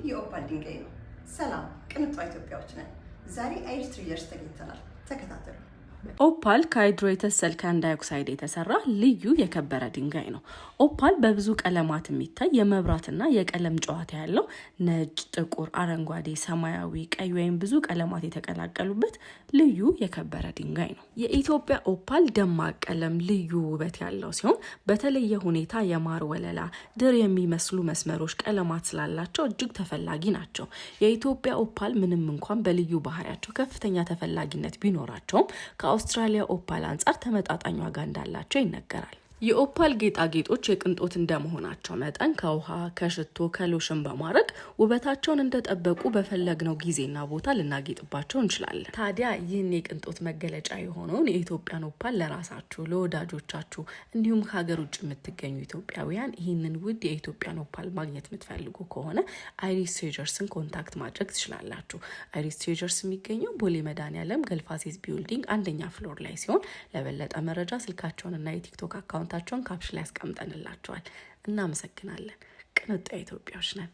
የኦፓል ድንጋይ ነው። ሰላም፣ ቅንጧ ኢትዮጵያዎች ነን። ዛሬ አይሪስ ትሬዠርስ ተገኝተናል። ተከታተሉ። ኦፓል ከ hydrated silicon dioxide የተሰራ ልዩ የከበረ ድንጋይ ነው። ኦፓል በብዙ ቀለማት የሚታይ የመብራትና የቀለም ጨዋታ ያለው ነጭ፣ ጥቁር፣ አረንጓዴ፣ ሰማያዊ፣ ቀይ ወይም ብዙ ቀለማት የተቀላቀሉበት ልዩ የከበረ ድንጋይ ነው። የኢትዮጵያ ኦፓል ደማቅ ቀለም፣ ልዩ ውበት ያለው ሲሆን በተለየ ሁኔታ የማር ወለላ፣ ድር የሚመስሉ መስመሮች ቀለማት ስላላቸው እጅግ ተፈላጊ ናቸው። የኢትዮጵያ ኦፓል ምንም እንኳን በልዩ ባህሪያቸው ከፍተኛ ተፈላጊነት ቢኖራቸውም ከአውስትራሊያ ኦፓል አንጻር ተመጣጣኝ ዋጋ እንዳላቸው ይነገራል። የኦፓል ጌጣጌጦች የቅንጦት እንደመሆናቸው መጠን ከውሃ፣ ከሽቶ፣ ከሎሽን በማድረግ ውበታቸውን እንደጠበቁ በፈለግነው ጊዜና ቦታ ልናጌጥባቸው እንችላለን። ታዲያ ይህን የቅንጦት መገለጫ የሆነውን የኢትዮጵያን ኦፓል ለራሳችሁ፣ ለወዳጆቻችሁ እንዲሁም ከሀገር ውጭ የምትገኙ ኢትዮጵያውያን ይህንን ውድ የኢትዮጵያን ኦፓል ማግኘት የምትፈልጉ ከሆነ አይሪስ ትሬዠርስን contact ማድረግ ትችላላችሁ። አይሪስ ትሬዠርስ የሚገኘው ቦሌ መድኃኒዓለም ገልፋሴዝ building አንደኛ floor ላይ ሲሆን ለበለጠ መረጃ ስልካቸውንና የቲክቶክ account ኣቸውን caption ላይ ያስቀምጠንላቸዋል። እናመሰግናለን። ቅንጡ ኢትዮጵያዎች ነን።